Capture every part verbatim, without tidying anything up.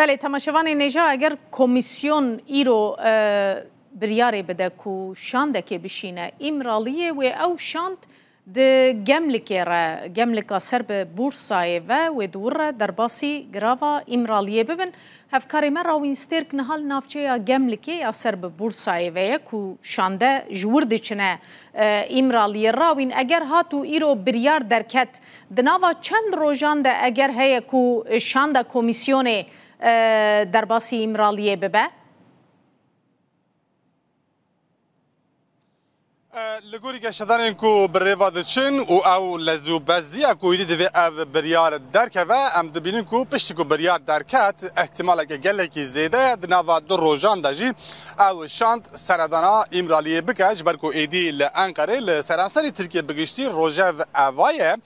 Belê, temaşevanên hêja, eger komîsyon îro, e, biryarê bide ku şandekê bişîne Îmraliyê, wê ew şand di Gemlikê re, Gemlika ser bi Bursayê ve, wê di wir re derbasî girava Îmraliyê bibin. Hevkarê me Rawîn Stêrk niha li navçeya Gemlikê ya ser bi Bursayê ve ye ku şande ji wir diçine, e, Îmraliyê. Rawîn, eger hat û îro biryar derket, di nava çend rojan de eger heye ku şanda komîsyonê, e, derbasî Îmraliyê bibe? E, li gorî geşedanên ku bi rêva diçin û ew lez û beziya ku êdî divê ev biryar derkeve, em dibînin ku piştî ku biryar derket, ihtimaleke gelekî zêde ye di nava du rojan de jî ew şand seredana Îmraliyê bike, ji ber ku êdî li Enqerê, li seranserî Tirkiyê bi giştî rojev eva ye,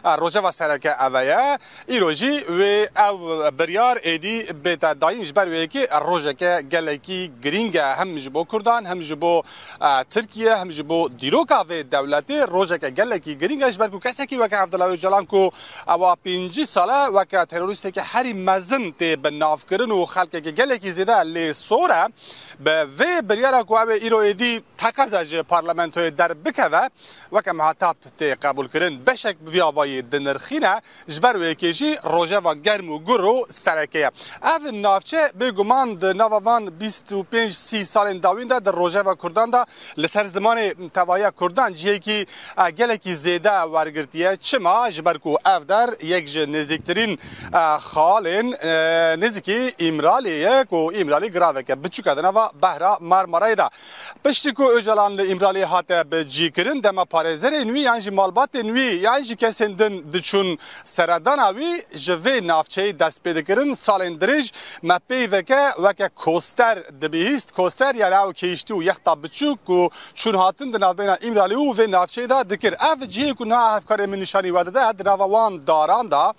e, rojeva sereke eve ye. Îro jî wê ev biryar êdî bête dayîn, ji ber wê yekê rojeke gelekî girîng e, hem ji bo Kurdan, hem ji bo, e, Tirkiye, hem ji bo dîroka vê dewletê rojeke gelekî girîng e, ji ber ku kesekî weke Evdila Ocalan ku ewa pêncî sal e weke terorîstekî herî mezin tê binavkirin û xelkeke gelekî zêde lê sor e, bi vê biryara ku ew ê îro êdî teqeza ji parlamentoyê derbikeve, weke muhatap tê qebûlkirin. Beşek bi vî avayî dinirxîne, ji ber wê yekê jî rojeva germ û gur û sereke ye. Ev navçe bêguman di nava van bîst û pênc sî salên dawîn de di rojeva Kurdan de li ser zimanê tevahiya Kurdan cihekî, e, gelekî zêde wergirtiye. Çima? Ji ber ku ev der yek ji nêzîktirîn, e, xalên, e, nêzîkî Îmraliyê ye, ku Îmralî giraveke biçûk e di nava behra Marmarayê de. Piştî ku Ocalan li Îmraliyê hate bicîkirin, dema parêzerên wî yan jî malbatên wî yan jî kesên din diçûn seredana wî, ji vê navçeyê dest pê dikirin. Salên dirêj me peyveke weke koster dibihîst. Koster, yani ew kêştî û yexta biçûk ku çûn hatin di navbeyna Îmralî û vê navçeyê de dikir. Ev cihê ku niha hevkarê min nîşanî we dide, di nava wan daran de,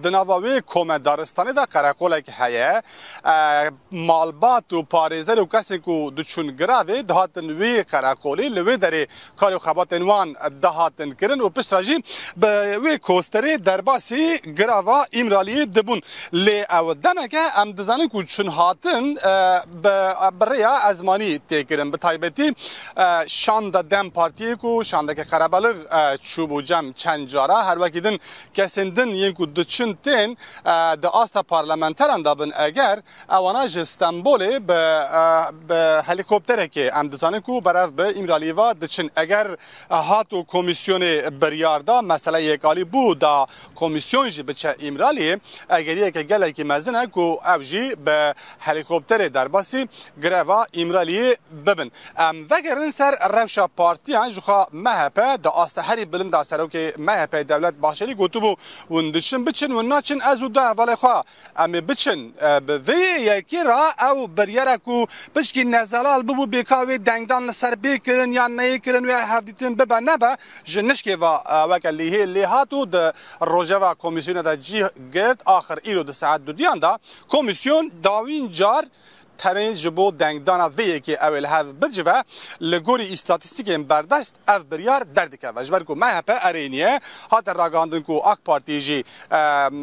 di nava wê kome daristanê de qereqolek heye. E, malbat û parêzer û kesên ku diçûn giravê dihatin wê qereqolê, li wê derê kar û xebatên wan dihatin kirin û piştre jî bi wê kosterê derbasî girava Îmraliyê dibûn. Lê ew demek e, em dizanin ku çûn hatin, e, bi, bi rêya ezmanî tê kirin. Bi taybetî, e, şanda DEM Partiyê ku şandeke qerebelix, e, çûbû cem çend cara, her wekî din kesên din yên ku diçin tên, e, di asta parlamenteran de bin, eger ewana ji Stenbolê bi, e, bi helîkopterekê, em dizanin ku berev bi Îmraliyê ve diçin. Eger, e, hat û komîsyonê biryar da, mesele yekalî bû da komîsyon jî biçe Îmraliyê, egeriyeke gelekî mezin e ku ew jî bi helîkopterê derbasî greva Îmraliyê bibin. Em vegerin ser rewşa partiyan, jixwe M H P di asta herî bilind de serokê M H P Devlet Bahçelî gotibû, hûn diçin biçin, hûn naçin, ez û du hevalê xwe em ê biçin. E, bi vê yekê re ew biryara ku piçkî nezelal bibû, bêka wê dengdan li ser bê kirin yan neyê kirin, wê hevdîtin bibe nebe, ji nişkê ve, e, weke lêhê lê hat û di rojeva komîsyonê de cî girt. Axir îro di saet dudiyan de komîsyon dawîn car tenê ji bo dengdana vê yekê ew ê li hev bicive. Li gorî îstatîstîkên berdest ev biryar derdikeve. Ji ber ku M H P erêniye, hate ragihandin ku AK Partî jî, e,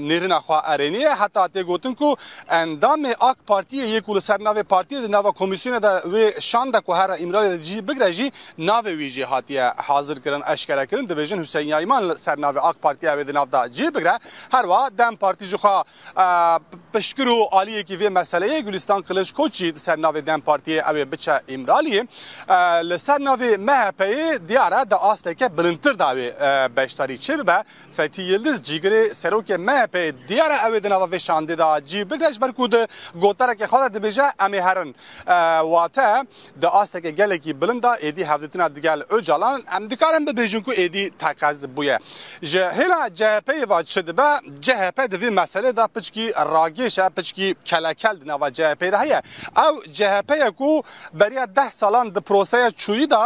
nêrina xwe erêniye. Heta tê gotin ku endamê AK Partiyê yê ku li ser navê partiyê di nava komîsyonê de wê şanda ku here Îmraliyê de cî bigre jî navê wî jî hatiye hazir kirin, eşkere kirin. Dibêjin Hüseyin Yayman li ser navê AK Partiyê ew ê di nav de cî bigre. Her wiha DEM Partî jixwe, e, piştgir û aliyekî vê meseleyê Gülistan Kılıç Koç jî di ser navê DEM Partiyê ew ê biçe Îmraliyê. E, li ser navê M H P'yê diyar e di asteke bilindtir de wê, e, beşdarî çêbibe. Fethî Yildiz, cîgirê serokê M H P'yê, diyar e ew ê di nava vê şandê de cî bigre, ji ber ku di gotarekê xwe de dibêje, em ê herin. E, wate di asteke gelekî bilind de êdî hevdîtina digel Ocalan, em dikarin bibêjin ku êdî teqez bûye. Ji hêla C H P'yê ve çi dibe? C H P di vê meselê de piçkî ragêş e, piçkî kelekel di nava C H P'yê de heye. Ew C H P ye ku beriya deh salan di proseya çûyî de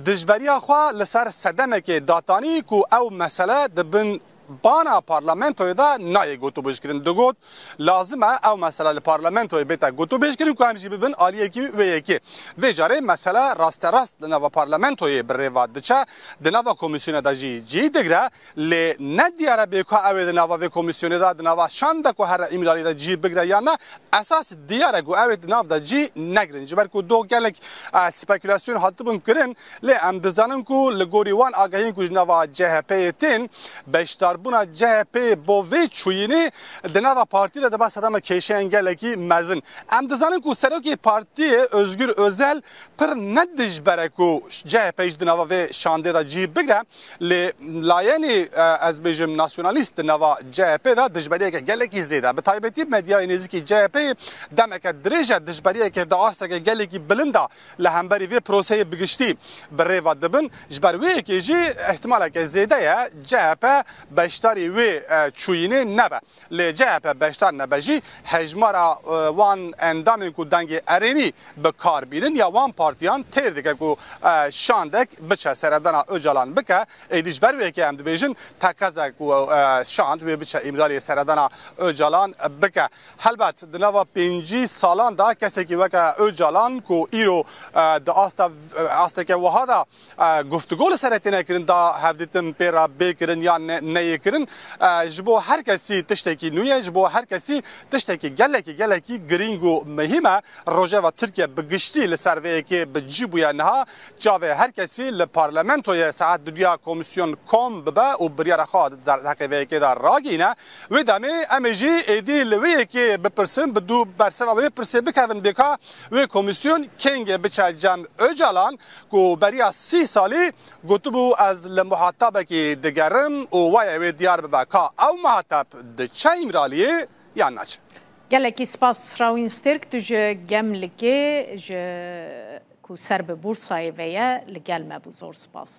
dijberiya xwe li ser sedemekê datanî ku ew mesele di bin bana parlamentoyê de nayê gotûbêjkirin. Digot, lazim e ew mesele li parlamentoyê bête gotûbêjkirin ku em jî bibin aliyekî wê yekê. Vê carê mesele rasterast li nava parlamentoyê bi rêva diçe, di nava komîsyonê de jî cî digre, lê ne diyar e bê ku ew ê di nava vê komîsyonê de, di nava şandek û here Îmraliyê de cî bigre yan ne, esas diyar e ku ew ê di nav de cî negirin. Ji ber ku doh gelek, e, spekulasyon hatibûn kirin, lê em dizanin ku li gorî wan agahiyên ku ji nava C H P'yê tên, beşdarbûna C H P'yê bo vê çûyînê di nava partî de dibe sedema kêşeyên gelekî mezin. Em dizanin ku serokê partiyê Özgür Özel pir ne dijber e ku C H P jî di nava vê şandê de cî bigre, lê layenê, e, ez bêjim nasyonalîst di nava C H P de dijberiyeke gelekî zêde. Bi taybetî medyayê nêzîkî C H P'yê demeke dirêj e dijberiyeke di asteke gelekî bilind de li hemberî vê proseyê bi giştî bi rêva dibin. Ji ber wê yekê jî ihtimaleke zêde ye C H P beşdarî wê, e, çûyînê nebe. Lê C H P beşdar nebe jî hejmara, e, wan endamên ku dengê erênî bi kar bînin ya wan partiyan têr dike ku, e, şandek biçe seredana Ocalan bike. Êdî ji ber wê yekê em dibêjin teqezek û, e, şand wê biçe Îmraliyê seredana Ocalan bike. Helbet di nava pêncî salan de kesekî weke Ocalan ku îro, e, di asta, e, asteke wiha de, e, guftûgo li ser têne kirin, da hevdîtin pê re bê kirin yan ne, neyê kirin. E, ji bo her kesî tiştekî nû ye, ji bo her kesî tiştekî gelekî, gelekî girîng û muhîm e. Rojeva Tirkiye bi giştî li ser vê yekê bi cî bûye niha. Çavê her kesî li parlamentoyê saet duduya komîsyon kom bibe û biryara xwe di derheqê vê yekê de ragihîne. Wê demê em ê jî êdî li wê yekê bipirsin, bi dû berseva wê pirsê bikevin bê ka wê komîsyon kengê biçe cem Ocalan ku beriya sî salî gotibû, ez li muhatabekî digerim û waya wê diyar bibe ka ew muhatab diçe Îmraliyê yan naçe. Gelekî spas Rawîn Stêrk, tu ji Gemlikê ji ku ser bi Bursayê ve ye li gel me bû. Zor spas.